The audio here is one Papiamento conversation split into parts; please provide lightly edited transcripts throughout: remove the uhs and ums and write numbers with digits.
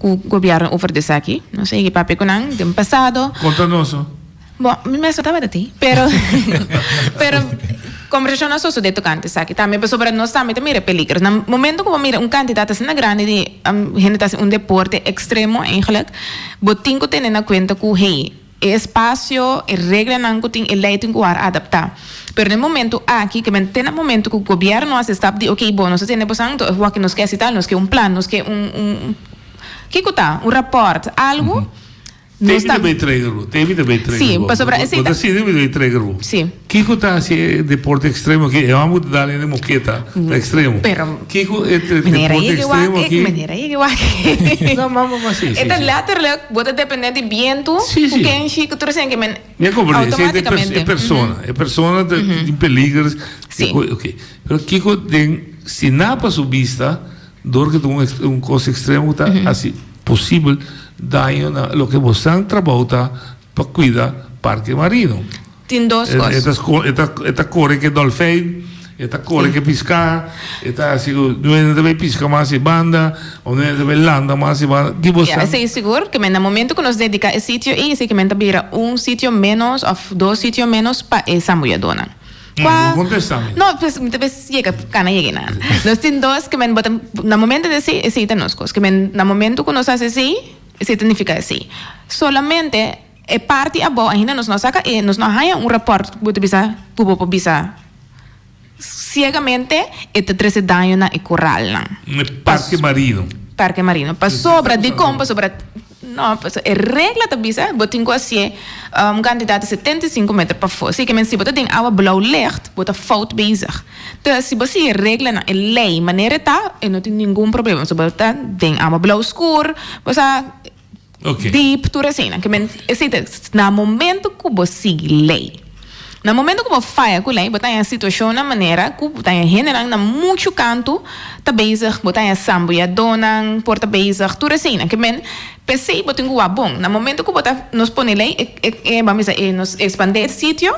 ku gobièrnu over di esaki. Nos a yega papia ku nan den pasado. Konta nos. Bon, mi mes no tabata tin, pero pero kombersashon a sosodé tokante esaki tambe, pasobra nos tambe ta mira e peligro. Na momento ku bo mira un kantidat asina grandi di hende ta hasi un deporte ekstremo eigenlijk, bo tin ku tene na kuenta ku hey, e espasio, e reglanan ku tin, e lei tin ku wòrdu adaptá. Pero na e momento aki, ke men te na momento ku gobièrnu hasi e stap di oke, bon, nos a tene boso anto, wak nos ke hasi tal, nos ke un plan, nos ke un un kiko ta? Un rapòrt, algu. Nos ta. Tebi ta bay trigger bo. Tebi ta bay trigger bo. Sí, pasobra esey ta. Bo ta sinti mi ta bay trigger bo. Sí. Kiko ta hasi e deporte extremo aki? E homber ku ta dal hende moketa ta extremo. Pero. Kiko e deporte extremo aki? Manera yega wak. No, ma ma ma sí, sí. E ta letterlijk, bo ta depende di bientu, Sí, sí. ku kenshi, ku tur esei ke men. Mi a comprende, esey ta Automaticamente. e persona. E persona ta tin peliger. Sí. Oké. Pero kiko den Stinapa su bista Dor ku ta un kos ekstremo ku ta hasi posibel daño na loke bosan trabou ta pa kuida parke marino. Tin dos kos. E ta kore ku e dolfijn, e ta kore ku e piská, e ta hasi ku no hende ta bai piska mas e banda òf no hende ta bai landa mas e banda. Di bosan. Ya, esei sigur ke men na momento ku nos dediká e sitio ei, esei ke men ta bira un sitio ménos òf dos sitio ménos pa e sambuyadónan. Kua? No contesta mi. No, pues mi ta bes yega cana yega na. Nos tin dos ke men bota na momento di esei, esei ta nos cos. Ke men na momento ku nos hasi esei, esei ta nifica esei. Solamente e parti abou ainda nos no saca e nos no haya un rapport ku bo ta bisa ku bo por bisa ciegamente e ta trece daño na e coralnan. E parke marino. Parke marino. Pasobra dikon? Pasobra. No, pasobra e regla ta bisa bo tin ku hasié un kantidat di 75 meter pafó. Así ke men si bo ta den awa blou licht, bo ta fout bezig. Dus si bo sigui e reglanan, e lei manera e ta, e no tin ningun problema. Pasobra bo ta den awa blou skur, bo sa deep, tur asina. Ke men esei ta na momento ku bo sigui lei. Na momento ku bo faya ku lei, bo ta haña situashonnan manera ku bo ta haña hendenan na muchu kantu ta bezig, bo ta haña sambuyadónan por ta bezig, tur eseinan. Ke men, p'esei bo tin ku wak bon. Na momento ku bo ta nos pone lei, e e e ban bisa e nos ekspandé e sitio,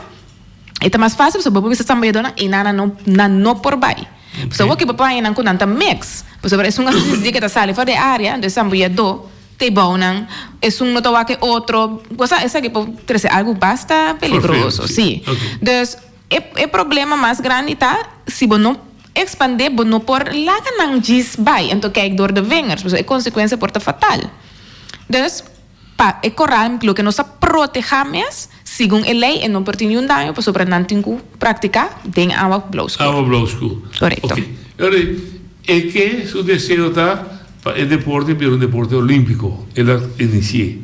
e ta mas fásil pasobra bo por bisa sambuyadónan einan nan no nan no por bai. Pasobra awor ke bo por haña nan ku nan ta mix, pasobra esun a disidí ke ta sali for di e área, entonces e sambuyadó Te bounan, esun no ta wak e otro. Bo sa, esaki por trece algo basta peligroso, sí. Dus, e e problema mas grandi ta, si bo no expande, bo no por laga nan djis bai. Anto kijk door de vingers, pasobra e consecuencia por ta fatal. Dus, pa e coral, loke nos ta proteha mes, segun e ley, e no por tin niun daño, pasobra nan tin cu practica den awa blauw skur. Awa blauw skur. Corecto. Ok. E ke su deseo ta pa e deporte bira un deporte olímpiko, el a inisi'é.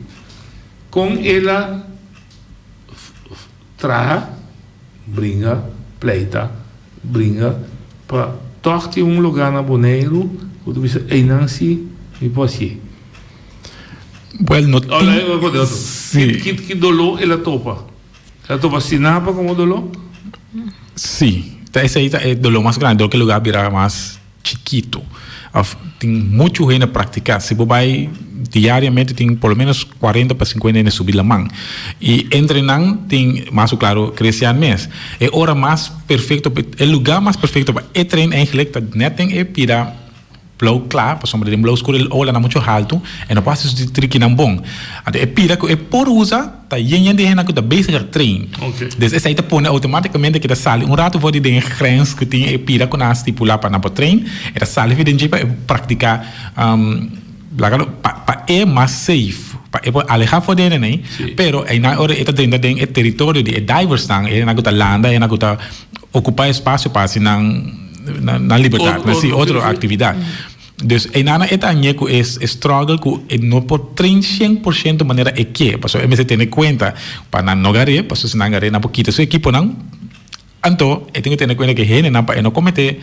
Kon el a traha, bringa, pleita, bringa pa tòg tin un lugá na Boneiru ku ta bisa einan si mi por hasié? Wèl, no tin. Sí. Ki doló el a topa? El a topa Stinapa komo doló? Sí, ta esei ta e doló mas grandi, dor ku e lugá bira mas chikitu. Òf tin muchu hende praktiká. Si bo bai diariamente tin por lo menos kuarenta pa sinkuenta hende subi laman. I entre nan tin mas ku klaro Christian mes. E ora mas perfekto, e lugá mas perfekto pa e tren eigenlijk ta nèt den e pida. Blou kla, pasobra den blou skur e olanan muchu haltu e no por hasi su trikinan bon. Anto e pida ku e por usa ta yen yen di hendenan ku ta bezig a train. Des esei ta pone outomatikamente ku e ta sali un ratu for di den e grens ku tin e pida ku nan a stipulá pa nan por train, e ta sali for di den dje pa e por praktiká laga lo pa e mas safe, pa e por alehá for di hendenan, pero einan ora e ta drenta den e teritorio di e diversnan, e hendenan ku ta landa, e hendenan ku ta Ocupa espacio pa haci nan nan libertad, nan si otro actividad. Dus eynana e ta hañ'é cu e struggle cu e no por train cien por ciento manera e ke, pasobra e mester tene cuenta pa nan no gar'é, pasobra si nan gar'é nan por kita su equiponan. Anto e tin cu tene cuenta cu e hendenan pa e no comete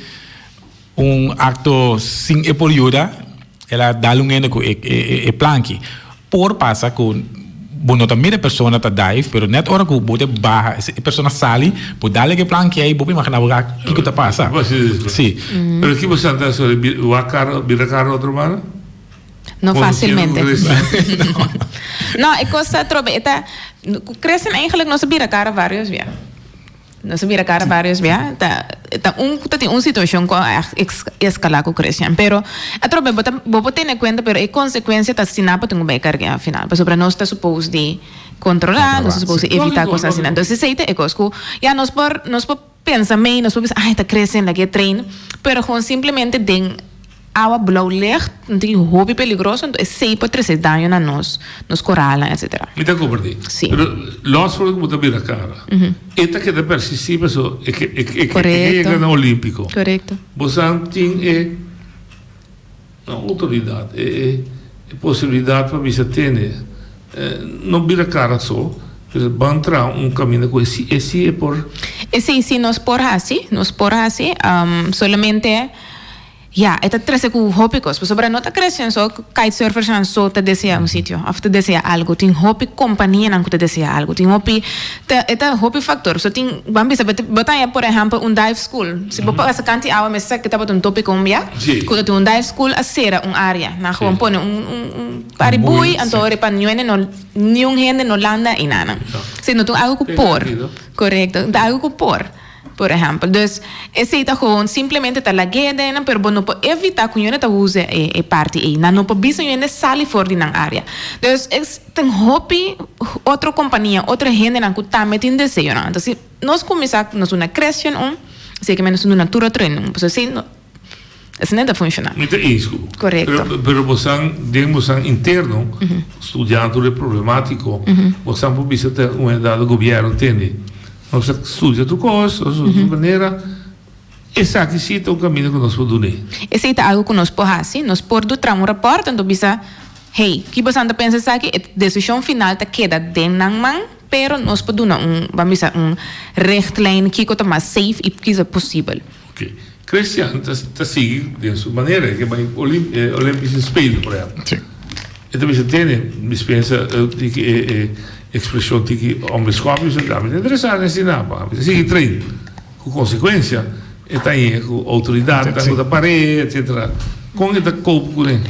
Un acto sin e por yuda, el a dal un hende cu e planki. Por pasa cu bo no ta mira e persona ta dive, pero net ora cu bo ta baha, e persona sali, bo dal e planki ey, bo por imagina bo kico ta pasa. Si. Pero kico Santa a haci? Wak cara, bira cara otro banda? No facilmente. No, e cos ta trobe, e ta, cu Christian eigenlijk nos a bira cara varios bia. Nos a bira kara varios bia. Ta ta un ta tin un situashon ku a eskalá ku Christian. Pero atrobe bo ta bo por tene kuenta pero e konsekuensia ta asina bo tin ku bai karg'é al final. Pasobra nos ta supos di kontrolá, nos ta supos di evitá kos asina. Entonces esei ta e kos ku ya nos por nos por pensa mei, nos por bisa ay ta Christian lag'é train. Pero gewoon simplemente den Awa blauw licht no tin hopi peligroso, enton esey por trece daño na nos, nos coralnan etcetera. Mi ta comprende. Sí. Pero los for cu bo ta bira cara, e ta keda persisti paso e ke e ke e ke Correcto. yega na Olimpico. Correcto. Bo san tin e no autoridad, e e e posibilidad pa bisa tene no bira cara so, pero ban traha un caminda cu e si e si e por. Esey si nos por haci, nos por haci, solamente. Ya, e ta trese ku hopi kos, pasobra no ta Christian so, kitesurfersnan so ta desea un sitio òf ta desea algu. Tin hopi kompanianan ku ta desea algu. Tin hopi, ta e ta hopi faktor. So tin, ban bisa, bo ta bo ta haña por ehèmpel un dive school. Si bo pasa kanti awa mester sa ke tabata un tópiko un bia, ku ta tin un dive school a sera un área. Nan gewoon pone un un un par di bui, anto ora pa niun hende no niun hende no landa einanan. Si no ta un algu ku por. Korekto, ta algu ku por. Por ehempel. Dus, esei ta gewoon simplemente ta lag'é den nan, pero bo no por evitá ku yende ta usa e e parti ei. Nan no por bisa yende sali for di nan área. Dus, es tin hopi otro kompania, otro hendenan ku tambe tin deseonan. Anto si nos kuminsá nos duna Christian un, esei ke men nos duna tur otro hende un. Pasobra esei no, esei no ta funshoná. Mi ta eens ku bo. Korekto. Pero, pero bosan, den bosan interno, studiando tur e problemátiko, bosan por bisa ta un hende gobièrnu tende. Nos a studia tur kos, nos a studia tur manera. Esaki sí ta un kaminda ku nos por dun'é. Esei ta algu ku nos por hasi. Nos por do traha un rapòrt anto bisa, Hey, ki bosan ta pensa esaki? E desishon final ta keda den nan man, pero nos por duna un, ban bisa, un richtlijn kiko ta mas safe i kiko ta posibel. Oké. Christian ta ta sigui den su manera, e ke bai Olympische Spelen, por ehèmpel. Sí. E ta bisa tene, dispensa tiki e e expresion tiki hombre scopi, bisa mi ta interesa den Stinapa, mi ta sigui train. Cu consecuencia e ta haña cu autoridadnan cu ta par'é, etcetera. Con e ta cope cune?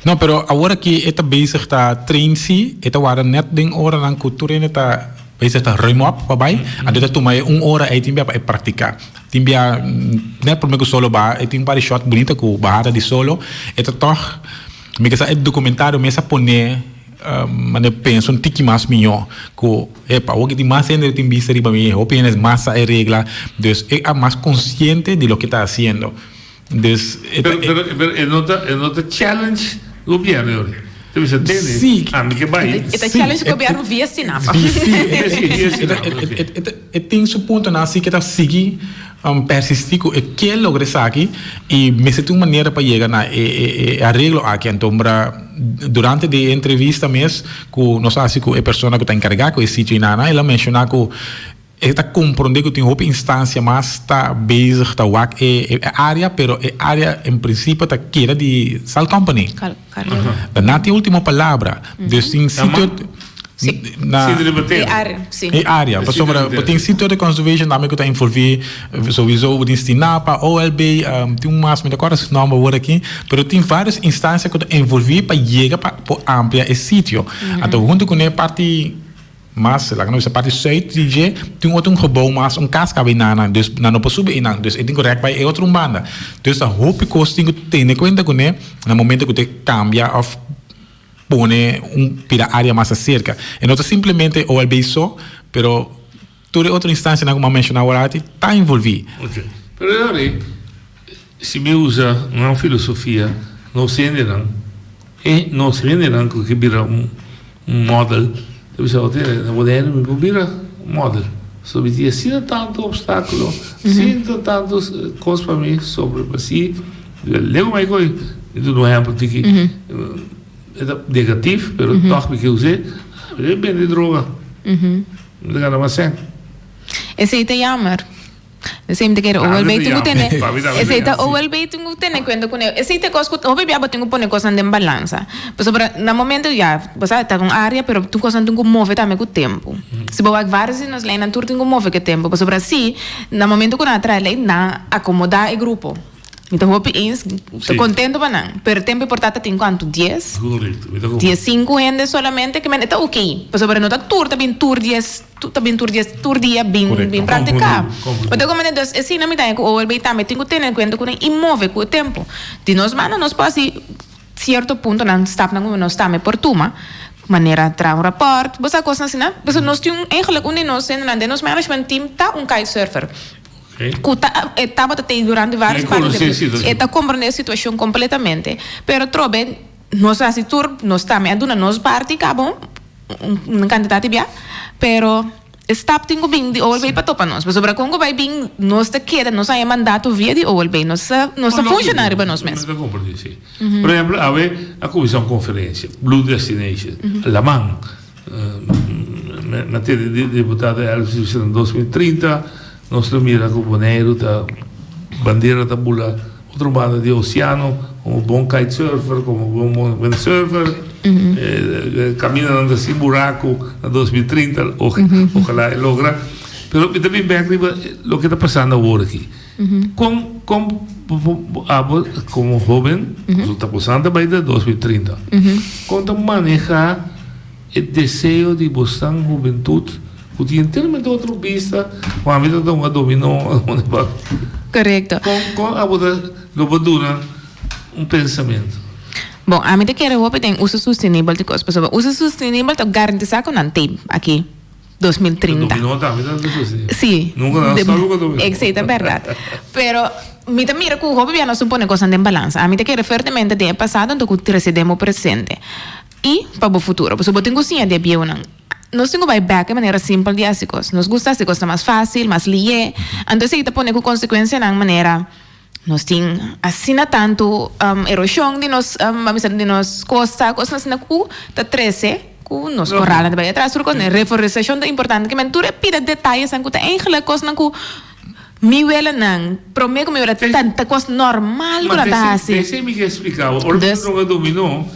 No, pero awor aki e ta bezig ta train si, e ta warda net den oranan cu tur hende ta bezig ta ruim op pa bai, anto e ta tuma e un ora ei tin bia pa e practica. Tin bia net prome cu solo baha, e tin un par di shot bunita cu bahada di solo, e ta tog. Mi ke sa e documentario mes a pone manera pensa un tiki mas mihó ku epa awor ki tin mas hende tin bista riba mi hopi hende mas sa e regla dus e a mas konsiente di loke ta hasiendo dus e ta Pero pero pero e no ta e no ta challenge gobierno yori ta bisa tene Sí. ami ke bai E ta challenge gobierno via Stinapa. Sí, Sí, via Stinapa, e e tin su puntonan asi ke ta sigui Persistí ku e ke logra esaki i mester tin un manera pa yega na e areglo aki. Anto mira durante di e entrevista mes ku nos a hasi ku e persona ku ta enkargá ku e sitio einana, el a menshoná ku e ta komprondé ku tin hopi instansia mas ta bezig ta wak e área, pero e área en prinsipio ta keda di Sal Company. Nan tin ultimo palabra. Dus tin sitio. Sí. Na Sitio di E área, sí. E área. Pasobra bo tin sitio di conservation tambe ku ta envolví sowieso bo tin Stinapa, OLB, tin un mas mi ta kòrda su nòmber awor aki, pero tin vários instansia ku ta envolví pa yega pa por amplia e sitio. Anto huntu kuné parti mas, laga nos bisa parti sùit di dje, tin otro un gebou mas, un kas kaba einan, dus nan no por subi einan, dus e tin ku rèk bai e otro un banda. Dus ta hopi kos tin ku tene kuenta kuné na momento ku ta kambia òf pone un pida área mas aserka. E no ta simplemente OLB so, pero tur e otro instansianan ku mi a menshoná awor aki ta envolví. Ok. Pero e ora ei, si mi usa nan filosofia, nos hendenan, e nos hendenan ku ke bira un model, ta bisa, Ote, na Boneiru mi por bira model. So mi tin asina tantu obstákulo, asina tantu kos pa mi sobrepasí. Lego mai koe, mi duna un ehempel tiki, e ta negatif, pero tòg mi ke us'é, mi ta bende droga, mi ta gana mas sèn. Esei ta jammer. Esei mi ta kere OLB tin ku tene, esei ta OLB tin ku tene kuenta kuné. Esei ta e kos ku hopi bia bo tin ku pone kosnan den balansa. Pasobra na momento ya, bo sa ta un área pero tur kosnan tin ku move tambe ku tempu. Si bo wak vários di nos leinan tur tin ku move ku e tempu. Pasobra si na momento ku nan a traha e lei nan a akomodá e grupo. Mi ta hopi eens, ta contento pa nan. Pero tempo e por ta ta tin cuanto? Dies? Correcto, mi ta Dies sinku hende solamente, ke men e ta ok. Pasobra no ta tur ta bin tur dies. ta bin tur dia tur dia bin bin praktiká. Bo ta komprendé? Dus esina mi ta haña ku OLB tambe tin ku tene en kuenta ku nan i move ku e tempu. Di nos banda nos por hasi sierto puntonan, stapnan ku nos tambe por tuma, manera traha un rapòrt, bo sa kosnan asina. Pasobra nos tin un, eigenlijk un di nos hendenan den nos management team ta un kitesurfer. Ku ta e tabata tei durante varios parti di e ta komprendé e situashon kompletamente. Pero trobe nos a hasi tur, nos tambe a duna nos parti kaba un kantidat di bia, pero e stap tin ku bin di OLB pa topa nos. Pasobra kon ku bai bin nos ta keda, nos a haña mandato via di OLB, nos ta nos ta funshoná riba nos mes. Mi ta komprendé, si. Por ehempel, awe a kuminsá un konferensia, Blue Destination, laman. Na tende di diputado Elvis bisa na 2030 nos lo mira ku Boneiru ta bandera ta bula otro banda di oceano komo bon kitesurfer komo bon windsurfer kamindanan ta sin buraku na 2030 ojalá e logra pero mi ta bin bek riba loke ta pasando awor aki kon kon abo komo hoben ku ta kusando bai ta 2030 kon ta maneha E deseo di bosnan hubentut ku tin enteramente otro bista, ku ami ta tuma dominó Korekto. Kon kon abo ta lo bo duna un pensamentu? Bon, ami ta kere hopi den uso sustenibel di kos, pasobra uso sustenibel ta garantisá ku nan tin aki 2030. Dominó tambe ta sustenibel. Sí. Nunka nan a stòp ku dominó. Esei ta bèrdat. Pero mi ta mira ku hopi bia nos ta pone kosnan den balansa. Ami ta kere fuertemente den e pasado anto ku trese den bo presente. I pa bo futuro. Pasobra bo tin ku siña di e bieunan. Nos tin ku bai bèk e manera simpel di hasi kos. Nos gusta hasi kosnan mas fásil, mas lié. Anto esei ta pone ku konsekuensianan manera nos tin asina tantu eroshon di nos, ban bisa di nos kosta, kosnan asina ku ta trese ku nos koralnan ta bai atras. Tur kos. Reforestashon ta importante. Kimen tur e pida detayesnan ku ta eigentlik kosnan ku Mi welanan, prome ku mi wela ta kos normal ku nan ta hasi. Ma esei mi ke splika bo. Ora mi droga dominó,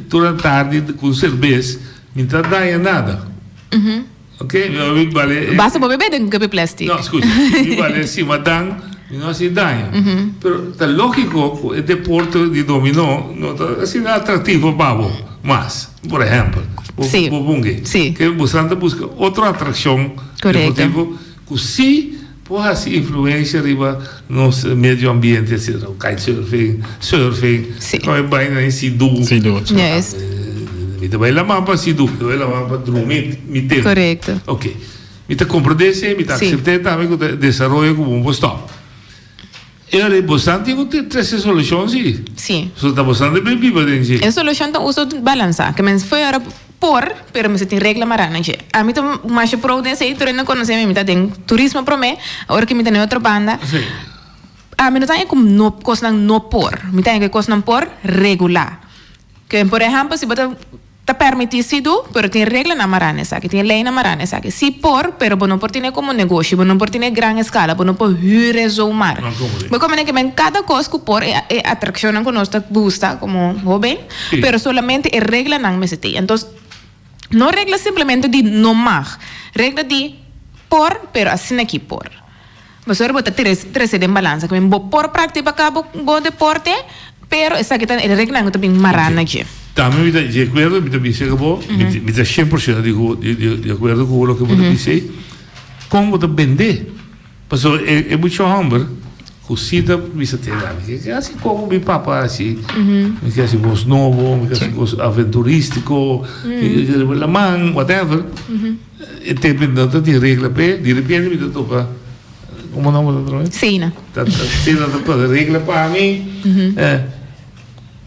tur a tardi ku serbes, mi ta daña nada. Ok, mi bale. Basta bo bebe den kupi plastic. No, skucha, mi bale simadan, mi no hasi daño. Pero ta lógiko ku e deporte di dominó no ta asina atraktivo pa bo mas, por ehèmpel. Bo bung'e. Ke bo san ta buska otro atrakshon deportivo. Ku si por hasi influensia riba nos medio ambiente etcetera, kitesurfing, surfing, kome baina den sidu. Sidu. Yes. Mi ta bai laman pa sidu, mi ta bai laman pa drumi mi tempu. Korekto. Ok. Mi ta komprendé esei, mi ta aksept'é tambe ku ta desaroyo ku bo por stòp. E ora bosan tin ku trese solushon si. Si. So ta bosan debe biba den dje. E solushon ta uso balansá. Ke men fo'i ora por, pero mester tin regla mará na dje. Ami ta masha pro den esei, tur hende konosé mi, mi ta den turismo promé, ora ku mi ta na e otro banda. Si. Ami no ta haña ku no kosnan no por, mi ta haña ku e kosnan por regulá. Ke por ehèmpel si bo ta. Ta permití si du, pero tin reglanan mará na esaki, tin leynan mará na esaki. Si por, pero bo no por tene komo negoshi, bo no por tene gran eskala, bo no por hür e zomaar. Bo komprende ke men kada kos ku por e e atrakshonnan ku nos ta gusta komo hoben, pero solamente e reglanan mester tin. Entos, no regla simplemente di no mag, regla di por, pero asina aki por. Pasobra bo ta trese den balansa. Kimen bo por praktiká bo bo deporte, pero esaki ta e reglanan ku ta bin mará na dje. Tambe mi ta di akuerdo, mi ta bisa ku bo, mi ta shen por shento di di akuerdo ku loke bo ta bisa ei. Kon bo ta bendé? Pasobra e e mucha hòmber ku si ta bisa te mi ke hasi koko mi papa a hasi, mi ke hasi kos nobo, mi ke hasi kos aventurístiko, mi ke riba laman, whatever. E tempo no ta tin regla p'e, di repente mi ta topa, como nomber ta otra vez? Sena. Ta, ta, Sena ta pone regla pa mi.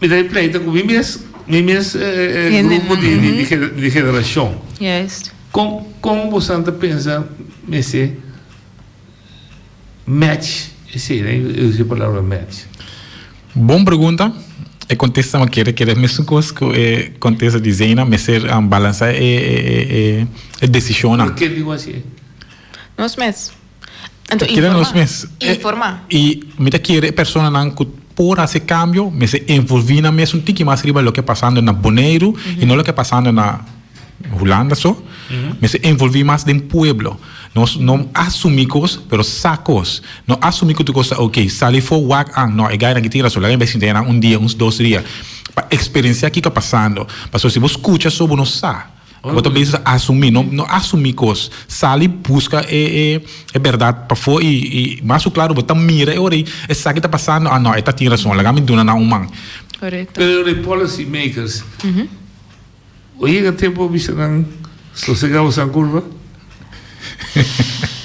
Mi ta pleita cu mi mes, mi mes grupo di, di, di, di generacion. Juist. Con, con bosan ta pensa mester Match, esei na usa e palabra match. Bon pregunta. E kontesta mi kere kere mesun kos ku e kontesta di Zeina, mester balansa e e e desishonnan. Por ke digo asi? Nos mes. Anto Kere informa. nos mes. Informa. I mi ta kere e personanan ku por hasi kambio mester envolvi nan mes un tiki mas riba loke pasando na Boneiru i no loke pasando na Hulanda so, mester envolvi mas den pueblo. Nos no asumi cos, pero sa cos. No asumi cu tur cos ta ok. Sali for wak an, no, e gainan aki tin rason, laga mi bai sinta einan un dia, un dos dia, pa experiencia kico a pasando. Pasobra si bo scucha so bo no sa. Bo ta bezig ta asumí, no no asumí kos. Sali buska e e e bèrdat pafó i i mas ku klaru bo ta mira e ora ei esaki ta pasando, ah no e ta tin rason, laga mi duna nan un man. Korekto. Pero e policy makers o yega tempu a bisa nan sosegá boso nan kurpa?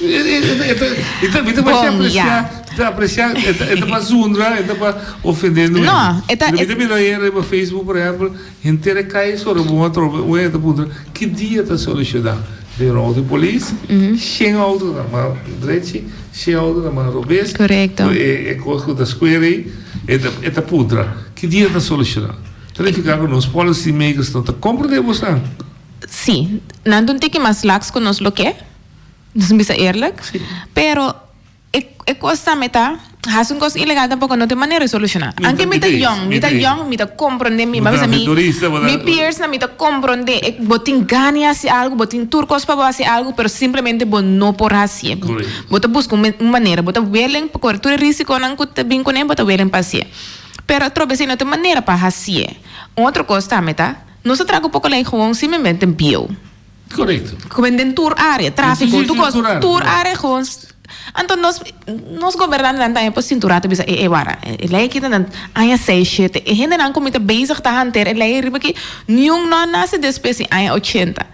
Mi ta masha apresiá, mi ta apresiá, e ta pa zundra, e ta pa ofendé no. No, e ta. Mi ta mira ayer riba Facebook por ehèmpel, henter e kai sobre bo atrobe, un hende ta puntra, ki dia ta solushoná? Den un outo di polis, shen outo na man drechi, shen outo na man robes. Korekto. E kos ku ta square ei, e ta puntra, ki dia ta solushoná? Ta nifiká ku nos policy makers no ta komprendé bosan. Sí, nan ta un tiki mas laks ku nos lo ke, nos bisa eerlijk. Pero e e kos tambe ta, hasi un kos ilegal tampoko no ta e manera di solushoná. Anke mi ta yòn, mi ta yòn, mi ta komprondé, mi bisa mi mi peers nan mi ta komprondé, e bo tin gana di hasi algu, bo tin tur kos pa bo hasi algu, pero simplemente bo no por hasié. Bo ta buska un un manera, bo ta willing pa kore tur e risikonan ku ta bin kuné, bo ta willing pa hasié. Pero atrobe esei no ta e manera pa hasié. Un otro kos tambe ta. Nos a traga un poko lei gewoon simplemente bieu. Korekto. Gewoon den tur área, tráfiko, tur kos, tur área gewoon. Anto nos, nos gobernantenan tambe por sinti un rato bisa e e wara, e lei aki ta na aña seis, shete. E hendenan ku mi ta bezig ta hanteer e lei riba aki, niun no a nase despues di aña ochenta.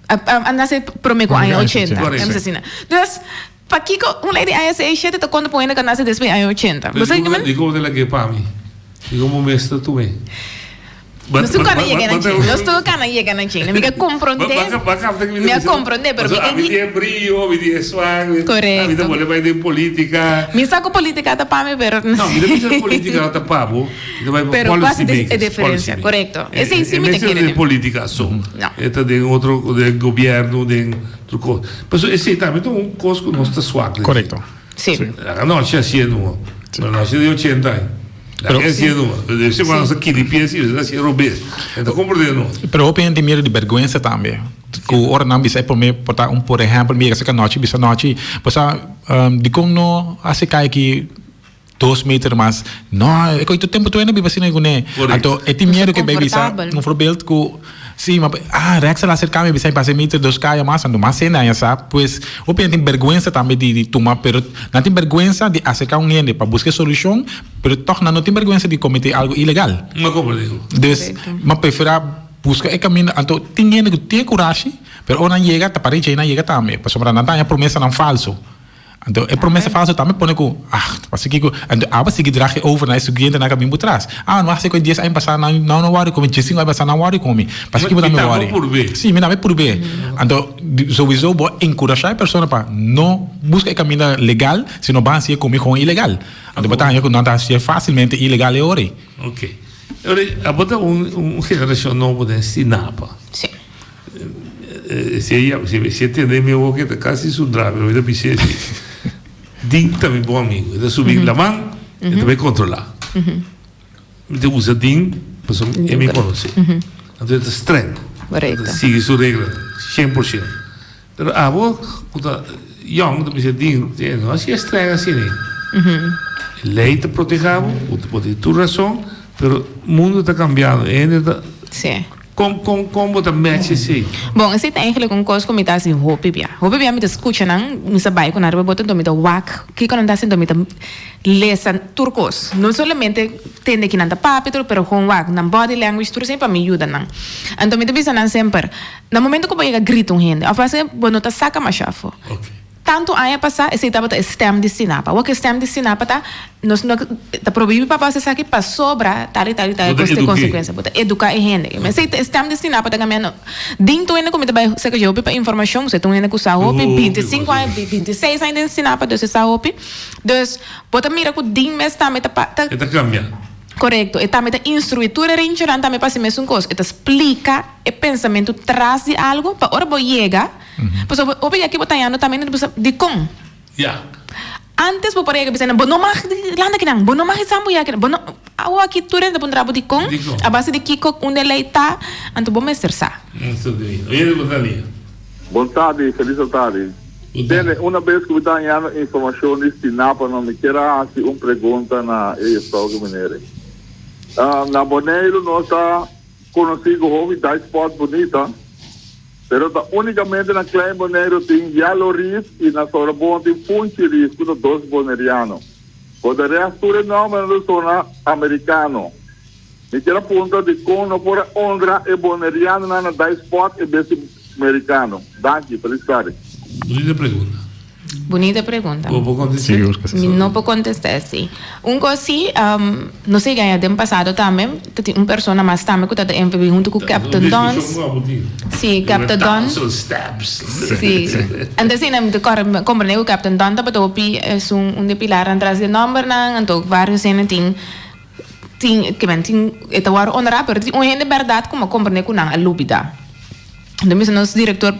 A nase prome ku aña ochenta. Korekto. Asina. Dus, Pakiko un lei di aña seis shete ta konta pa un hende ku a nase despues di aña ochenta? Bo sa kiko Dikon bo ta lag'é pa mi? Dikon bo mes ta tum'é? Nos tur kana yega na dje. Nos tur kana yega na dje. Mi ka komprondé. Mi a komprondé, pero mi ka. Mi tin e brio, mi tin e swag. Korekto. Mi ta bolbe bai den polítika. Mi sa ku polítika ta pa mi, pero. No, mi ta bisa polítika no ta pa bo. Mi ta bai pa Pero policy kua makers. e diferensia? Korekto. Esei sí mi ta kere. E mester den polítika so. No. E ta den otro, den gobièrnu, den. Tur kos. Pasobra esei tambe ta un kos ku nos ta swak den. Korekto. Sí. Anochi hasié numa. Anochi di ochenta aña. Pero. Hasié numa. De vez en cuando nos ta kiri pie así, nos ta hasié robes. E ta komprendé nos. Pero hopi hende tin miedu di bèrgwensa tambe. Ku ora nan bisa e promé por ta un por ehèmpel mi yega serka nochi bisa nochi, bo sa dikon no hasi kai aki Dos meter mas. No, e koe tur tempo tur hende biba asina kuné. Anto e tin miedu ke bay bisa un voorbeeld ku si ma ah Rex a la aserka mi bisa mi pasa e meter dos kaya mas anto mas hende aña sa pues hopi hende tin berguensa tambe di di tuma pero nan tin berguensa di aserka un hende pa buska e solushon pero tog nan no tin berguensa di komete algo ilegal. Dus mi a prefera buska e kaminda anto tin hende ku tin e kurashi pero ora nan yega ta parece nan yega tambe pasobra nan ta haña promesanan falso. Anto e promesa falso tambe pone ku, ah, pasa kiko, anto abo sigui drag e over na e siguientenan ku a bin bo tras. Ah, no hasi ku e dies aña pasá nan nan no wòri ku mi, diesinko aña pasá nan wòri ku mi. Pasa kiko bo tambe wòri. Sí, mi tambe purb'é. Anto souiso bo a enkurashá e persona pa no buska e kaminda legal, sino ban hasié ku mi kon ilegal. Anto bo ta haña ku nan ta hasié fásilmente ilegal e ora ei. Oké. E ora ei abo ta un generashon nobo den Stinapa. Sí. Si e tende mi awor ke ta kasi su drave, mi ta bis'é si. Din ta mi bon amigu, e ta subi laman, e ta bai kontrolá. Mi ta usa Din pasobra e mi konosé. Anto e ta streng, e ta sigui su reglanan shen por shen. Pero abo ku ta yòn ta bisa Din, no hasi e streng asina. E lei ta protehá bo, bo tin tur rason, pero mundu ta kambiando, e hende ta. Kon kon kon bo ta match esei? Bon, esei ta eigenlijk un kos ku mi ta hasi hopi bia. Hopi bia mi ta skucha nan, mi sa bai ku nan riba boto, enton mi ta wak kiko nan ta hasi, enton mi ta lesa tur kos. No solamente tende ki nan ta papia tur, pero gewoon wak nan body language tur esei pa mi yuda nan. Anto mi ta bisa nan semper, na momento ku bo yega grita un hende òf paske bo no ta saka masha afó. Tantu aña pasá esei tabata e stem di Stinapa. Wak e stem di Stinapa ta, nos no ta prohibí pa bo hasi esaki pasobra tal i tal i tal e kos tin konsekuensia. Bo ta eduká e hende. Esei ta e stem di Stinapa ta kambia no. Din tur hende ku mi ta bai serka dje hopi pa informashon, pasobra e ta un hende ku sa hopi, bintisinko aña, bintiseis aña den Stinapa, dus e sa hopi. Dus bo ta mira ku din mes tambe ta pa ta. E ta kambia. Korekto. E tambe ta instruí tur e rinchonan tambe pa hasi mesun kos. E ta splika e pensamentu tras di algu pa ora bo yega. Pasobra bo hopi aki bo ta yando tambe nan ta bisa dikon? Ya. Antes bo por a yega bisa nan bo no mag landa kinan, bo no mag hisa muhé akinan, bo no awo aki tur hende ta puntra bo dikon? Dikon? A base di kiko unda e lei ta, anto bo mester sa. Mester di. Oye bo ta lia. Bon tardi, felis atardi. Bon tardi. Tene, una bes ku mi ta hañando informashon di Stinapa no mi kier a hasi un pregunta na e juffrouw Gemenere. Na Boneiru nos ta konosí ku hopi dive spot bunita. Pero ta únikamente na Klein Boneiru tin Yellow Reef i na Sorobon tin Funchi Reef ku ta dos boneriano. Por de rest tur e nòmbernan ta sona amerikano. Mi kier a puntra dikon no por a honra e bonerianonan na dive spot en bes di merikano. Danki, felis tardi. Bunita pregunta. Bunita pregunta. Bo por contest'é? Sigur cu si. Mi no por contest'é si. Un cos si, nos a yega den pasado tambe, ta tin un persona mas tambe cu ta ta envolvi hunto cu Captain Don's. Si, Captain Don. Thousand steps. Si. Anto asina mi ta corda, comprende cu Captain Don tabata hopi esun un di e pilarnan tras di e nombernan, anto varios hende tin, tin, kimen tin, e ta worde honra, pero tin un hende berdad cu mi a comprende cu nan a lubida. Anto mester nos director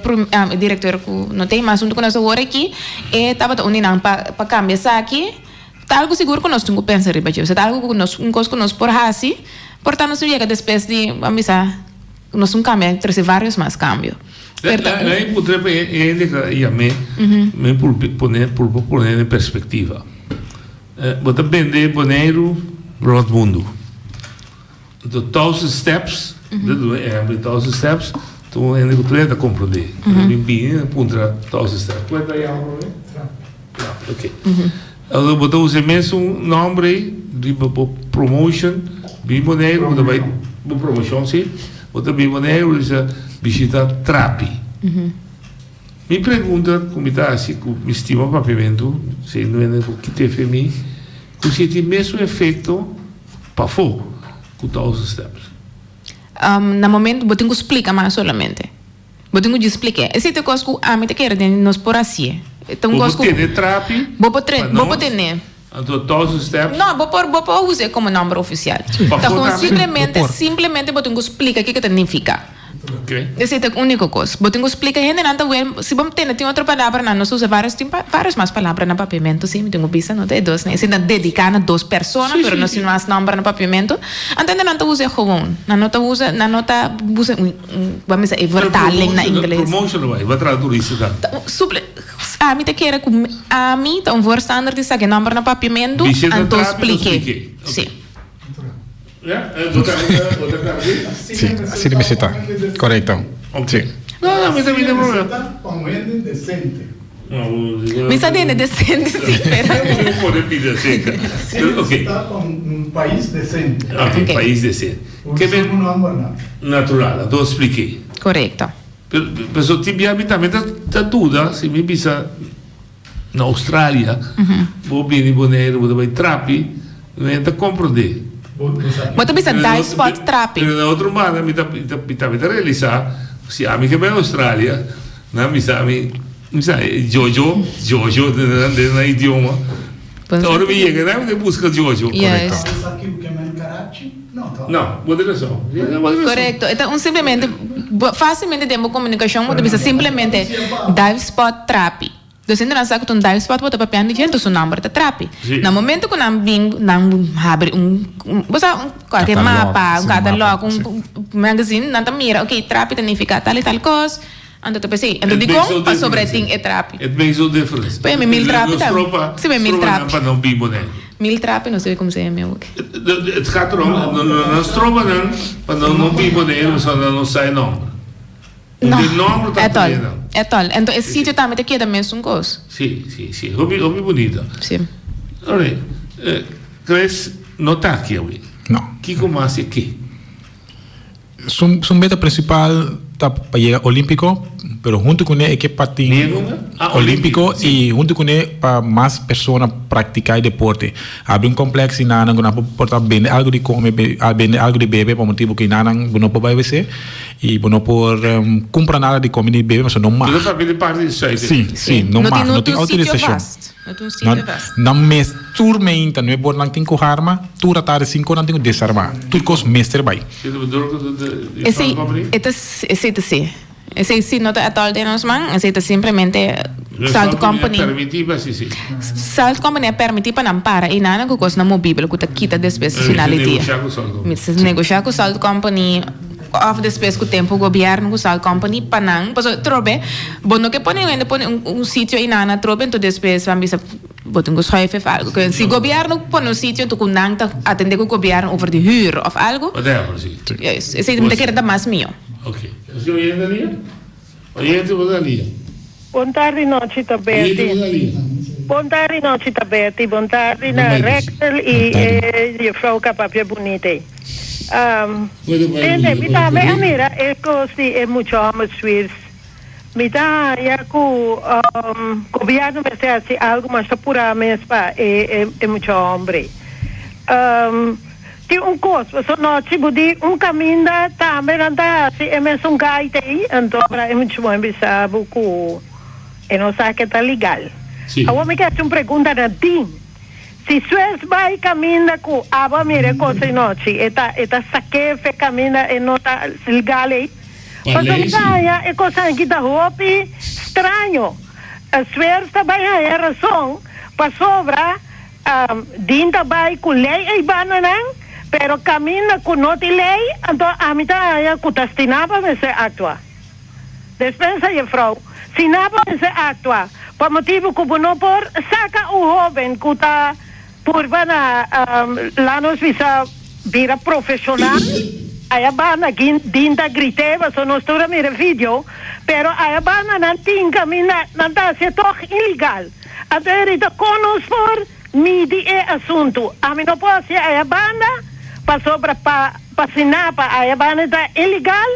e director cu no ta e mas hunto cu nos awor aki, e tabata un di nan pa pa cambia esaki. Ta algo sigur cu nos tin cu pensa riba dje. Ta algo cu nos, un cos cu nos por haci, por ta nos no yega despues di, ban bisa, nos un cambia, trece varios mas cambio. Pero ta un. La'i puntra pa e hende cu a yam'é, mi por pone, por pone den perspectiva. Bo ta bende Boneiru rond mundu. Anto Thousand Steps, ta duna ehempel di Thousand Steps, ta un hende ku tur ta komprondé. Ora bin bini nan puntra Thousand Steps, kua ta yama promé? Trapi, ok. Anto bo ta usa e mesun nòmber ei riba bo promotion, bin Boneiru bo ta bai, bo promoshon si, bo ta bin Boneiru bo bisa bishita Trapi. Mi pregunta ku mi ta hasi ku mi stima papiamentu, siendo hende ku kite fe mi, ku si e tin mesun efekto Pafó ku Thousand Steps. Na momento bo tin ku splika mas solamente. Bo tin ku djis splik'é. Esei ta e kos ku ami ta kere den nos por hasié. E ta un Bo kos por ku tene trapi bo por pa bo por nos, tene. anto Thousand Steps. No, bo por bo por us'é komo nòmber ofisial. Ta Pafó kon tambe? simplemente Bo por. simplemente bo tin ku splika kiko ta nifiká. Ok. Esei ta e úniko kos. Bo tin ku splika hendenan ta wèl, si bo tende tin otro palabranan, nos usa vários, tin vários mas palabra na papiamentu, si, mi tin ku bisa, no ta e dos, esei ta dediká na dos persona, pero nos tin mas nòmber na papiamentu. Anto hendenan ta usa e gewoon. Nan no ta usa, nan no ta usa un, un, bo a bisa e vertaling na ingles. Promotion lo bai, bo a traha turista tambe. Suple, ami ta kere ku ami ta un voorstander di saka e nòmber na papiamentu, anto splik'é. Si. Sí, así di mester ta. Korekto. Sí. Mi sa dende decente sí, pero. Korekto. Na Australia, bo bini Boneiru, bo ta bai trapi, no hende ta komprondé. Bo ta bisa dive spot trapi. Pero na otro banda mi ta mi ta mi ta realisá si ami ke bai Australia, nan bisa mi, mi sa jojo, jojo den nan idioma. Ora mi yega nan mi ta buska jojo. Juist. No, bo tin rason. Bo tin rason. Korekto. E ta un simplemente, fásilmente den bo komunikashon bo ta bisa simplemente dive spot trapi. Dus hende nan sa ku ta un dive spot bo ta papiando di dje, enton su nomber ta trapi. Na momento ku nan bin, nan habri un, bo sa, un kualke mapa, un katalog, un magazine, nan ta mira, ok, trapi ta nifiká tal i tal kos. Anto ta p'esei. Anto dikon? Pasobra e tin e trapi. It makes no difference. P'e mi mil trapi ta. Si mi mil trapi. Pa no bin Boneiru. Mil trapi no sabi como se yama awor. Het gaat erom, nan stroba nan pa nan no bin Boneiru pasobra nan no sa e nomber. No, E nomber ta etol, pone nan. etol. Anto e sitio tambe ta keda mesun kos. Si, si, si. Hopi, hopi bunita. Si. Alright. Chris no ta aki awe. No. Kiko mas e ke? Su su meta principal ta pa yega Olimpico, pero hunto cune e ke pa tin Ah, Olimpico y hunto cune pa mas persona practica e deporte. Habri un complex y nan nan por ta bende algo di come, bende algo di bebe pa motibo cu nan bo no por bay wc y bo no por cumpra nada di come ni bebe pasobra no mag. Bo ta papia di parti di Zuid. Si, si, no mag, no tin autorisacion. No tin un sitio vast. Nan mes tur meinta nuebe ora nan tin ku harma, tur atardi sinku ora nan tin ku desarma. Tur kos mester bai. Esei e ta esei ta si. Esei si no ta atòl den nos man, esei ta simplemente Salt Company. Salt Company a permití pa nan para einan ku kosnan movibel ku ta kita despues di final di dia. Mester negoshá ku Salt Company òf despues ku tempu gobièrnu ku Salt Company pa nan pasobra trobe bo no ke pone un hende pone un sitio einan atrobe enton despues ban bisa bo tin ku schuif of algu si gobièrnu pone un sitio enton ku nan ta atende ku gobièrnu over di huur of algu Whatever si. Juist esei mi ta kere ta mas mihó. Ok. Esei oyente dia? Oyente bo ta lia. Bon tardi nochi ta Oyente Betty. bo ta lia. Bon tardi nochi ta Betty. Bon tardi Bon na tardi. Rexel y e juffrouw ka papia bunita ey. Puede bai Tende bunita mi pa tambe a Rick. mira e cos di e mucha homber Swiss. Mi ta haya cu gobierno mester haci algo mas ta pura mes pa e e mucha homber ey. Tin un kos, pasobra nochi bo di un kaminda tambe nan ta hasi e mesun gaita ei, anto ora e mucha muhé bisa bo ku e no sa ke ta legal. Sí. Awor mi ke hasi un pregunta na Dean, si Suez bai kaminda ku abo a mira e kos ei nochi, e ta e ta sak'é fe kaminda e no ta legal ei? Pa Pasobra lei mi ta sí. haña e kosnan aki ta hopi straño. Suez ta bai haña rason pasobra Din ta bai ku lei ei bandanan, pero kaminda ku no tin lei, anto ami ta haña ku ta Stinapa mester aktua. Despensa jefrou, Stinapa mester aktua pa motibu ku bo no por saka un hoben ku ta purba na laat nos bisa bira profeshonal aya banda din ta grit'é pasobra nos tur a mira e video, pero aya banda nan tin kaminda nan ta hasié tòg ilegal. Anto e rita kon nos por midi e asuntu? Ami no por hasi aya banda pasobra pa pa Sinapa aya banda ta ilegal,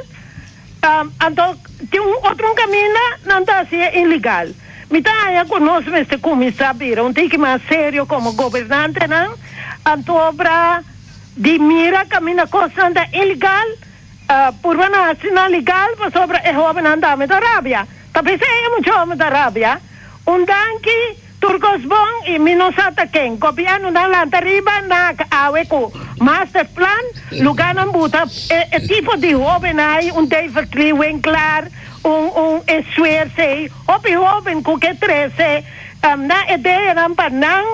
anto tin un otro un kaminda nan ta hasi e ilegal. Mi ta haña ku nos mester kuminsá bira un tiki mas serio komo gobernantenan, anto obra di mira kaminda kosnan ta ilegal, purba nan hasi nan legal pasobra e hobennan tambe ta rabia. Ta p'esei e mucha hoben ta rabia. Un danki, tur kos bon i mi no sa ta ken. Gobièrnunan lanta riba nak awe ku master plan, lugánan buta e e tipo di hóbennan ei, un David Lee Winklaar, un un e Sweers ei, hopi hóben ku ke trese nan ideanan pa nan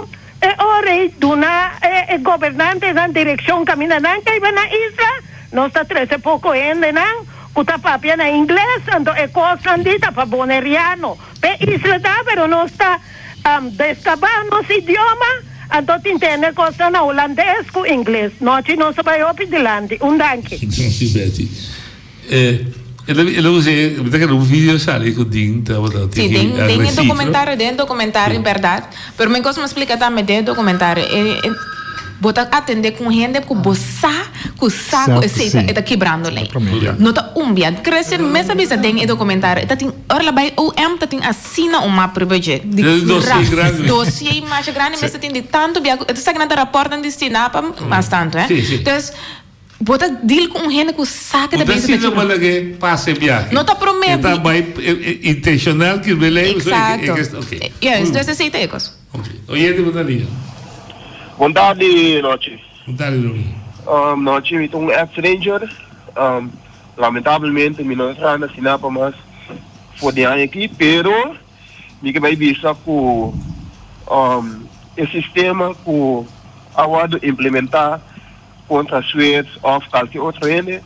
e ora ei duna e e gobernantenan direkshon kaminda nan ta iba na isla. Nos ta trese poko hendenan ku ta papia na ingles, anto e kosnan di ta pa boneriano. P'e isla ta, pero nos ta descabá nos idioma, anto tin tende cosnan na hulandes cu ingles. Nochi nos a bai hopi dilanti. Un danki. Danki Betty. El a usa e, mi ta kere un video sali cu Dean tabata Sí, tiki den, den e agresivo. documentario, den e documentario, Sí. berdad. Pero mi cos mi a splica tambe den e documentario, e, e, bo ta atende cu un hende cu bo sa cu sa cu esey ta, e ta kibrando ley. No ta un bia. Christian mes a bisa den e documentario, e ta tin. Ora la bai OM ta tin asina un map riba dje. Di Dossier grandi. Dossier masha grandi mester tin di tanto bia cu esaki nan ta raportnan di Stinapa mas tanto eh. Si, si. Dus bo ta deal cu un hende cu sa ke ta Bo ta bezig ta asina kibra. bo lag'e pasa e biahe. No ta prome E ta bai intencional kibra ley. Exacto. Ok. Juist, dus esey ta e cos. Ok. Oyente bo ta liga. Bon tardi Nochi. Bon tardi Romy. Nochi mi ta un ex ranger. Lamentablemente mi no ta traha na Stinapa mas for di aña aki, pero mi ke bai bisa ku e sistema ku a wòrdu implementá kontra Sweers òf kalke otro hende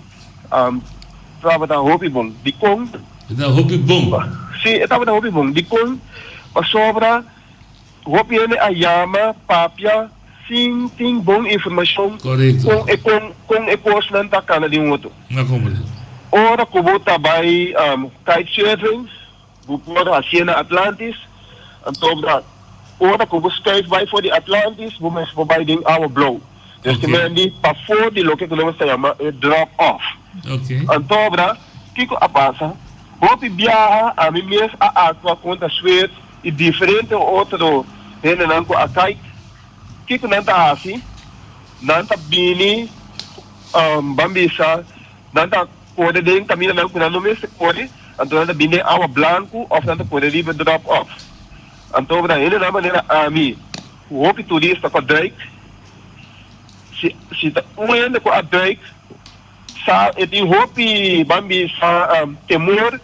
tabata hopi bon. Dikon? E ta hopi bon. Sí, e tabata hopi bon. Dikon? Pasobra Hopi hende a yama papia sin tin bon informashon Korekto. kon e kon kon e kosnan ta kana den otro. Na komprende. Ora ku bo ta bai kitesurfing, bo por hasié na Atlantis, anto bra ora ku bo skuif bai for di Atlantis bo mester por bai den awa blou. Dus Ok. te mende di pafó di loke ku nos ta yama e drop off. Ok. Anto bra kiko a pasa? Hopi biaha ami mes a aktua kontra Sweers i diferente otro hendenan ku a kai, kiko nan ta hasi? Nan ta bini, ban bisa, nan ta kore den kamindanan ku nan no mester kore, anto nan ta bini den awa blanku òf nan ta kore riba drop off. Anto nan hendenan manera ami ku hopi turista ku a duik, si si ta un hende ku a duik sa e tin hopi ban bisa temor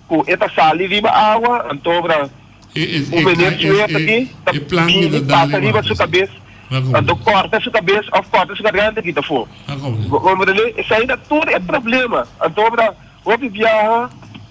Ku e ta sali riba awa, anto un meneer suert aki ta bini pasa riba su kabes, anto kòrta su kabes òf kòrta su garganta kita afó. Bo komprendé? Esei ta tur e problema. Anto hopi biaha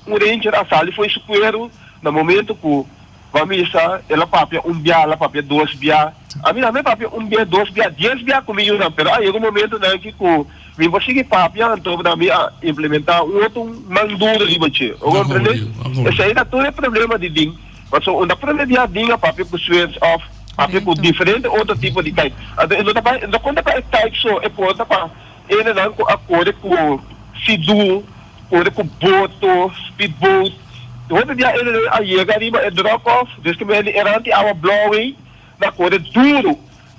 un ranger a sali fo'i su kueru na momento ku bo a misa el a papia un bia, el a papia dos bia. Ami tambe a papia un bia, dos bia, dies bia ku mi yunan, pero a yega un momentonan aki ku. Mi por sigui papia anto na mi a implementá un otro man duro riba dje. Bo comprende? Esei ta tur e problema di din. Pasobra unda prome bia din a papia ku Sweers òf papia ku diferente otro tipo di kite. Anto e no ta bai, e no konta pa e kite so, e konta pa hendenan ku a kore ku sidú, kore ku boto, speedboat. Hopi bia hendenan a yega riba e drop off, dus ke men di e rant di awa blou ei, nan kore duru.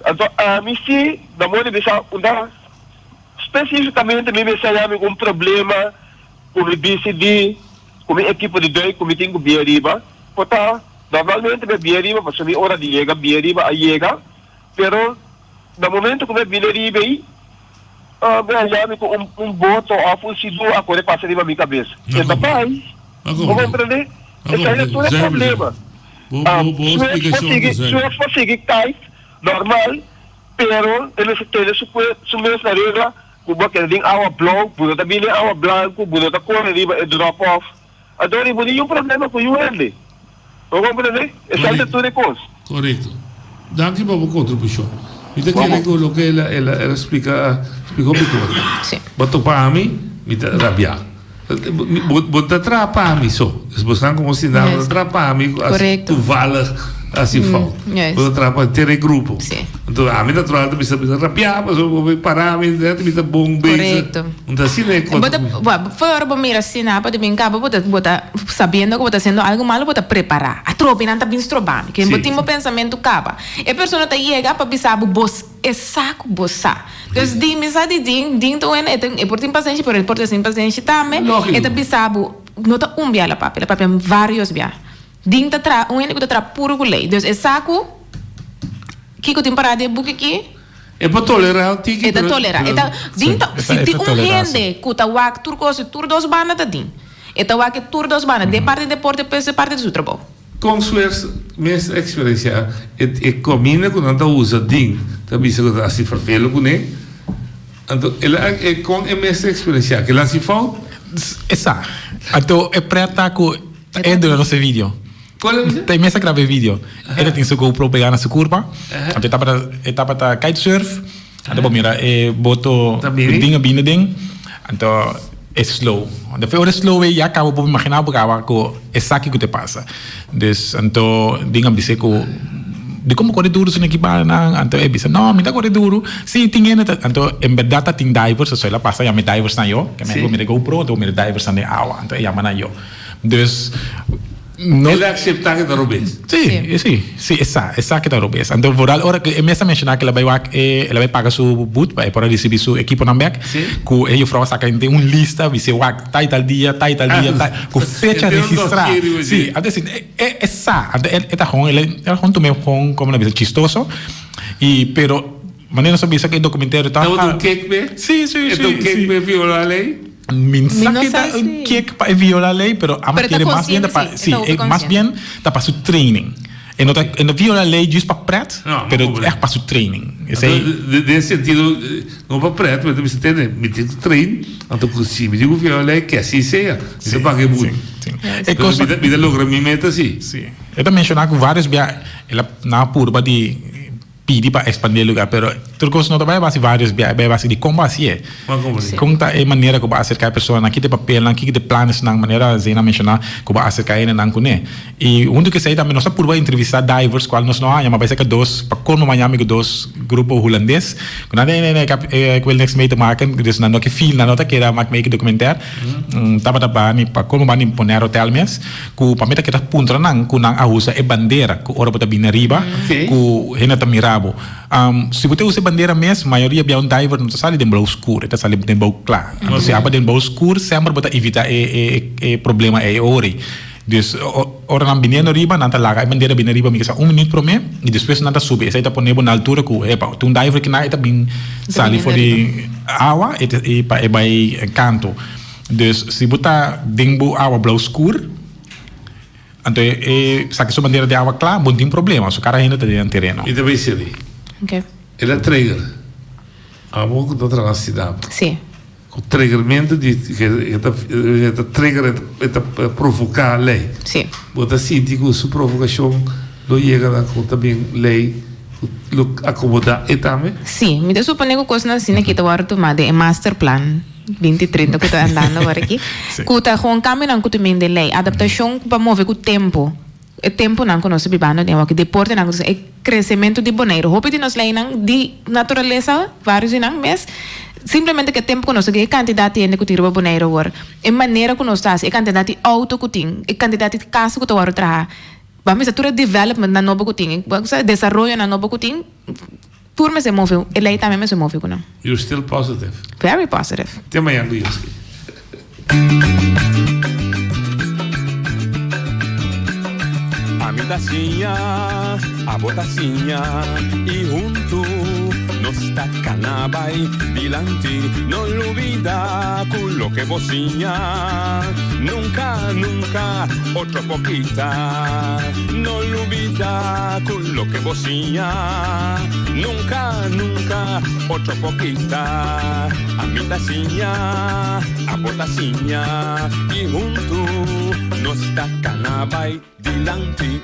Anto ami si na moda di bisa unda spesifikamente mi mester haya mi un problema ku mi BCD, ku mi ekipo di duik ku mi tin ku bia riba. Por ta normalmente mi a bia riba pasobra mi ora di yega bia riba a yega, pero na momento ku mi a bini riba ei mi a haya mi ku un boto òf un sidu a kore pasa riba mi kabes. E ta bai, bo komprende? Esei ta tur e problema. Swift por sigui kite normal, pero e mester tene su mes na regla ku bo a keda den awa blou, bo no ta bini awa blanku, bo no ta kore riba e drop off. Anto bo tin niun problema ku yu hende. Bo komprende? Esei ta tur e kos. Korekto. Danki pa bo kontribushon. Mi ta kere ku loke el a el a splika a splika hopi kos. Bo topa ami, mi ta rabiá. Bo bo ta traha pa mi so. Dus bosnan komo sindá bo ta traha pa mi asi toevallig hasi fout. Bo ta traha pa henter e grupo. Anto ami natural ta bisa bisa rabiá pasobra bo bay para mi net mi ta bon bezig. Anto asina e kos. Bo ta for ora bo mira asina pa di bin kaba bo ta bo ta sabiendo ku bo ta hasiendo algu malo bo ta prepará. Atrobe nan ta bin stroba mi. Ken bo tin bo pensamentu kaba. E persona ta yega pa bisa bo bo E sa ku bo sa. Dus di mi sa di din, din ta wena, e ta e por tin pasenshi pero e por ta sin pasenshi tambe. Lógiko. E ta bisa bo, no ta un bia la papia, la papia varios bia. Din ta traha, un hende ku ta traha puru ku lei. Dus e sa ku kiko tin pará den e buki aki. E por tolerá un tiki E ta pero tolerá. E ta, din ta, Si, si e tin ta un tolerá si. hende ku ta wak tur kos di tur dos banda ta din. E ta wak e tur dos banda, den parti deporte pero e parti di su trabou. Kon Sweers mes a eksperensiá e e kaminda ku nan ta usa din ta bisa ku ta hasi fervelo kuné? Anto el a e kon e mes ta eksperensiá ke el a hasi fout? E sa. Anto e pret ta ku ta e duna nos e video. Kual a bisa? Ta e mes a graba e video. E ta tin su GoPro pegá na su kurpa. Anto e tabata e tabata kitesurf. Anto bo mira e boto Ta bini? din a bini den. Anto e slow. Anto fe ora e slow ei ya kaba bo imagina bo kaba ku e sa kiko te pasa. Dus anto din a bis'é ku dikon bo kore duru su neki banda nan? Anto e bisa no mi ta kore duru. Si tin hende ta anto en bèrdat ta tin divers so el a pasa yama e divers nan yo. Ke men bo mira e GoPro anto bo mira e divers nan den awa anto e yama nan yo. Dus no. El a acepta ke ta robes. Sí, sí, sí, e sa, e sa ke ta robes. Anto vooral ora ku e mes a menshoná ke el a bai wak e, el a bai paga su boet pa e por a risibí su ekiponan bèk, Sí. ku e jufrou a saka henter un lista, bis'é wak tal i tal dia, tal i tal dia, tal, ku fecha Henter un registrá. dossier riba Sí, dje. anto si e, e, e sa, anto e, e ta gewoon, el a, el a gewoon tum'é gewoon, komo nan bisa, chistoso, i pero manera nos a bisa ku e dokumentario ta. Tabata un kek p'e? Sí, sí, E sí, ta un kek sí. p'e viola lei? Mi Mi sa no ke sa ta un si. kick pa e viola ley, pero ama Pero ta kere mas bien ta pa, consciente, sí, sí, e ta hopi e mas consciente. bien ta pa su training. E no ta, e no viola ley juist pa pret, No, no pero comprende. echt pa su training. Esey. Anto, den, den sentido, eh, no pa pret, pero ta bisa tene, mi tin ku train, anto ku si mi tin ku viola ley, ke así sea, mi ta paga e boete. Sí, sí. E Pero cosa, mi ta, mi ta logra mi meta sí. sí. E ta menciona ku varios bia el a nan a purba di pidi pa expandi e lugar, pero tur cos no ta bay a base varios bia, bay a base di con bo hacié. Con ta e manera cu bo a acerca e personanan, ki ta e papelnan, ki ta e planesnan, manera Zena a menciona, cu bo a acerca hendenan cune. Y hunto cu esey tambe nos a purba entrevista divers, cual nos no haña, ma bay saca dos, pa colmo mañana mi cu dos grupo hulandes, cu nan nee nee ik heb, ik wil niks mee te maken, dus nan no ke film, nan no ta keda mak mee documentaire, tabata bani, pa colmo bani poner hotel mes. Ku pa mi ta keda puntra nan ku nan a usa e bandera ku ora bo ta bini ariba ku hende ta mira bo. Si bo ta usa e bandera mes mayoria bia un diver no ta sali den blou skur e ta sali den blou kla. Anto si aba den blou skur semper bo ta evita e e problema ei ora ei. Dus ora nan biniendo ariba nan ta laga e bandera bini ariba mi kisa un minut prome i despues nan ta subi esei ta pone bo na altura ku epa tin un diver kinan e ta bin sali for di awa i pa e bai kanto. Dus si bo ta den bo awa blauw skur, anto e e saki su bandera di awa kla, bo no tin problema, su kara hende ta den nan tereno. Mi ta bay sirbi. Ok. El a trigger. Abo ku ta traha na Stinapa. Sí. Ku triggermento di e ta e ta trigger e ta provoká lei. Sí. Bo ta sinti ku su provokashon lo yega na ku ta bin lei. Lo acomoda e tambe? Sí, mi ta supone cu cosnan asina aki ta worde tuma den e masterplan 2030 cu ta andando awor aki, cu ta gewoon cambionan cu ta bin den ley, adaptacion pa move cu tempo, e temponan cu nos ta bibando den awor aki, deportenan cu ta e crecemento di Boneiru. Hopi di nos leynan di naturalesa, varios di nan mes, simplemente cu e tempo cu nos ta e cantidad di hende cu tin riba Boneiru awor, e manera cu nos ta haci, e cantidad di auto cu tin, e cantidad di casa cu ta worde traha. Bo a mester tur e development nan nobo ku tin, e desaroyo nan nobo ku tin, tur mester move, e lei tambe mester move ku nan. You're still positive. Very positive. Te mañan Luyoski. Ami ta siña, abo ta siña y huntu nos ta cana bay dilanti. No lubida cu loke bo siña nunca, nunca otro por kita. No lubida cu loke bo siña nunca, nunca otro por kita. Ami ta siña, abo ta siña y huntu nos ta cana bay dilanti.